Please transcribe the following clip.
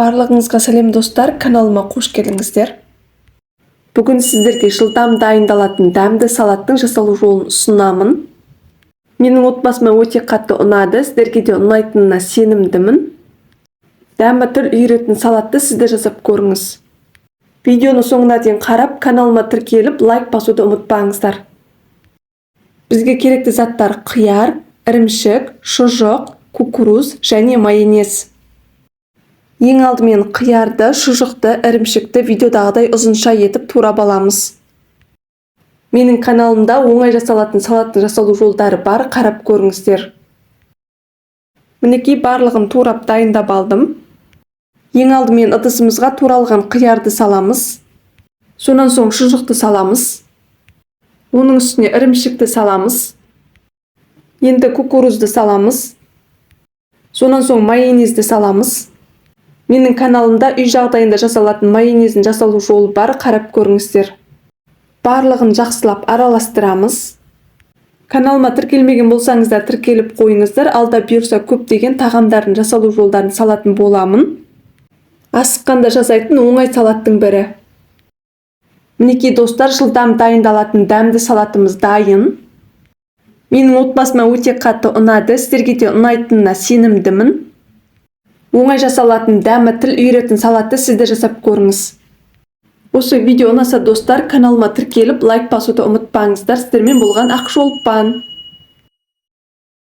Барлығыңызға сәлем, достар! Каналыма қош келдіңіздер! Бүгін сіздерге жылдам дайындалатын дәмді салаттың жасалу жолын ұсынамын. Менің отбасыма өте қатты ұнады, сіздерге де ұнайтынына сенімдімін. Дәмі тіл үйіретін салатты сіз де жасап көріңіз. Видеоны соңына дейін қарап, каналыма тіркеліп, лайк басуды ұмытпаңыздар. Бізге керекті заттар: қияр, ірімшік, шұжық, кукуруз және майонез. Ең алдымен қиярды, шұжықты, ірімшікті видеодағыдай ұзынша етіп турап аламыз. Менің каналымда оңай жасалатын салаттың жасалу жолдары бар, қарап көріңіздер. Мінекей, барлығын турап, дайындап алдым. Ең алдымен ыдысымызға туралған қиярды саламыз. Сонан соң шұжықты саламыз. Оның үстіне ірімшікті саламыз. Енді кукурузды саламыз. Сонан соң майонезді саламыз. Менің каналымда үй жағдайында жасалатын майонездің жасалу жолы бар, қарап көріңіздер. Барлығын жақсылап араластырамыз. Каналыма тіркелмеген болсаңыздар, тіркеліп қойыңыздар. Алда бұйырса, көптеген тағамдардың жасалу жолдарын салатын боламын. Асыққанда жасайтын оңай салаттың бірі. Мінекей, достар, жылдам дайындалатын дәмді салатымыз дайын. Менің отбасыма өте қатты ұнады, сіздерге де ұнайтынына сенімдімін. Оңай жасалатын, дәмі тіл үйіретін салатты сіз де жасап көріңіз. Осы видео ұнаса, достар, каналыма тіркеліп, лайк басуды ұмытпаңыздар. Сіздермен болған Ақшолпан.